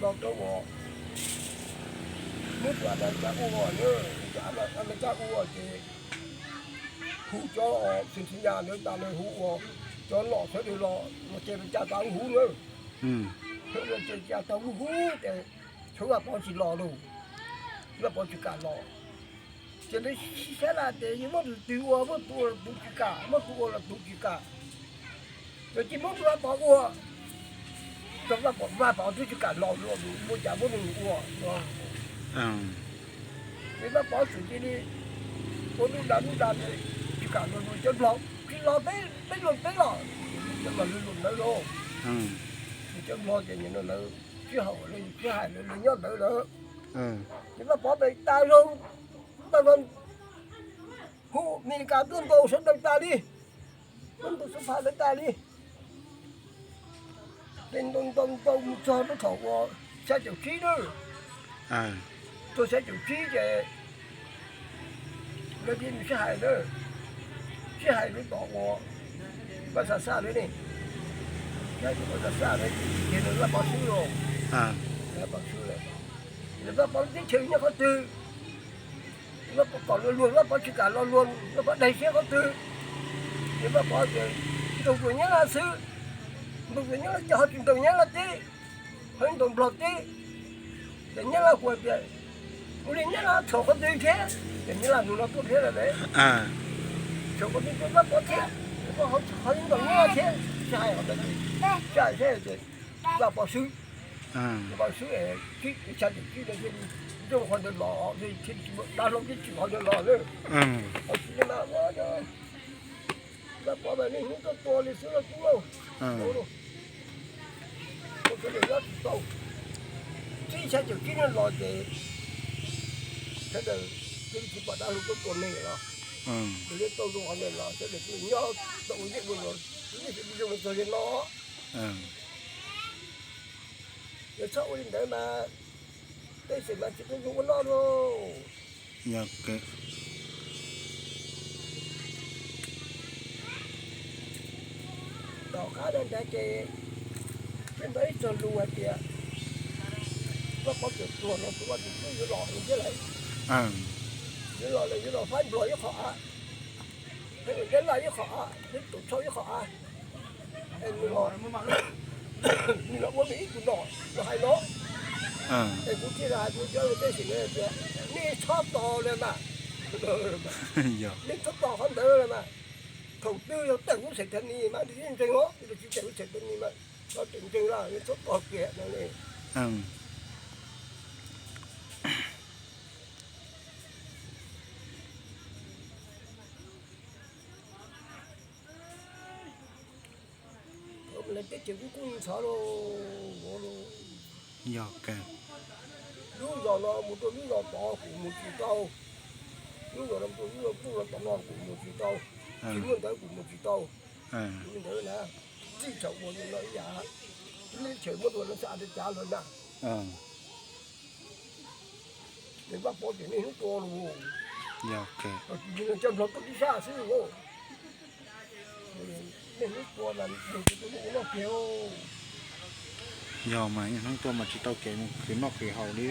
Los rau ua, muab tus a me cab ua na, tus a me cab ua ces hu cov xwm txwv nyas ntawd tas lawm hu ua, cov nom sawv daws los ces cas tas hu na. Ces cas tas hu hu ces thaum Vaj Pov tsis los lawm, Vaj Pov tsis kam los. Ces lawv sib sab laj tias yuav muab tus twg ua, muab tus ua los tus tsis kam, muab tus ua los tus tsis kam. Ces cia muab tus Vaj Pov ua, tus Vaj Pov twb tsis kam los, muab cas muab nws ua. Ces Vaj Pov txawm cia li ua lub dag lub dag, tsis kam los, cov Nplog tsis los peb, peb los peb los, cov Nplog lawv los lawv lauj. Ces cov Nplog ces nim no lawv sib haum, lawv sib hais, lawv nyob ntawd lawm. Ces Vaj Pov pem tas zog, tas zog hu Amelikas tuaj ntaus sawv daws tas li, tuaj ntaus xub pha lawv tas li. Ces ntaus ntaus ntaus mus txog rau thaum uas xya caum tsib na, txog xya caum tsib ces lawv thiaj sib hais na, sib hais rau tom uas Vaj Xas Xaj lawm ne, sib hais rau Vaj Xas Xaj lawm ces Vaj Pov swb los, Vaj Pov swb lawm, Vaj Pov lub teb chaws nyob qhov twg, Vaj Pov kom los luag, Vaj Pov tsis kam los luag, Vaj Pov daig siab qhov twg, ces Vaj Pov tias ntaus tus Nyab Laj xwb, ntaus tus Nyab Laj ces ho tsis ntaus Nyab Laj teb, ho ntaus Nplog teb. Ces Nyab Laj kuj tias ua li Nyab Laj txhaum qhov twg thiab, ces Nyab Laj mus no tuaj thiab lawm, txhaum qhov twg tuaj Vaj Pov thiab, ho ntaus Nyab Laj thiab, sib hais, sib hais thiab ces Vaj Pov swb, Vaj Pov swb es xya caum tsib no thiaj li zoo qhov ntawd los, thiaj li dav hlau thiab tsim qhov ntawd los na. Ho tsis li mas ua Vaj Pov mas niaj hnub tuaj tua li xwb lauj tub lauj. Ua sawv daws nyob tsis tau. Txij xya caum tsib no los ces sawv daws twb tsis pom dab hlau tuaj tua neeg lawm. Ces tau zoo qhov ntawd los sawv daws nyob tau ua ntej ua los, twb tsis zoo txog li no. Yog txhob ua li ntawd mas tej xeem mas tsis tau zoo ua noj lauj. Tom qab ntawd ces peb ntawd ib txog lus hais tias Vaj Pov txawm tuag no tus Vaj Tswv twb yuav los thiab lawm. Yuav los lawm, yuav los faib Nplog ib qho av, faib Nyab Laj ib qho av, faib Tuam Tshoj ib qho av. Es nws los, nws los ua nws ib tug nom los hais no. Es kuv thiaj li hais rau cov teb xeem tias nej txhob tos lawm mas, nej txhob tos qhov ntawd lawm mas. Thaum twg yog tawm kuv xeem thaj ni mas nws yeej ntseeg os, tsis tawm kuv xeem thaj ni mas txhob tseem ntseeg lawm, nej txhob tos kiag no ne. Teb chaws kuj kub ntxhov lauj. Yog, lub zos no mus rau lub zos tod kuj mus tsis tau, lub zos no mus rau lub zos puag tom no kuj mus tsis tau, tsis muaj ntawv kuj mus tsis tau. Li ntawd na, txij thaum ua li no ib yam, teb chaws muab tua lawv xav tias cas lawm na. Ces Vaj Pov tias niaj hnub tua los, cov Nplog tuaj tib sab xwb, niaj hnub tua mas mus tus tus mus ua noj kiag. Yog mas niaj hnub tua mas tsis tau kev mus khwv noj khwv haus li.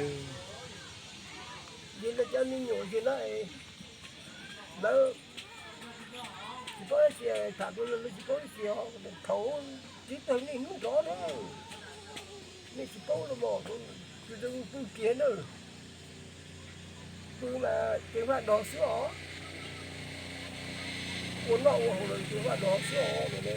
Yog lawv cov me nyuam yog na, lawv tsis paub dab tsi, tham rau lawv tsis paub dab tsi os. Thaum txiv tawg niaj hnub nrov na, nej tsis paub los mas, tus zoo pw kiag na, pw mas ceev faj dog xwb os. Ua noj ua haus los ceev faj dog xwb os ne.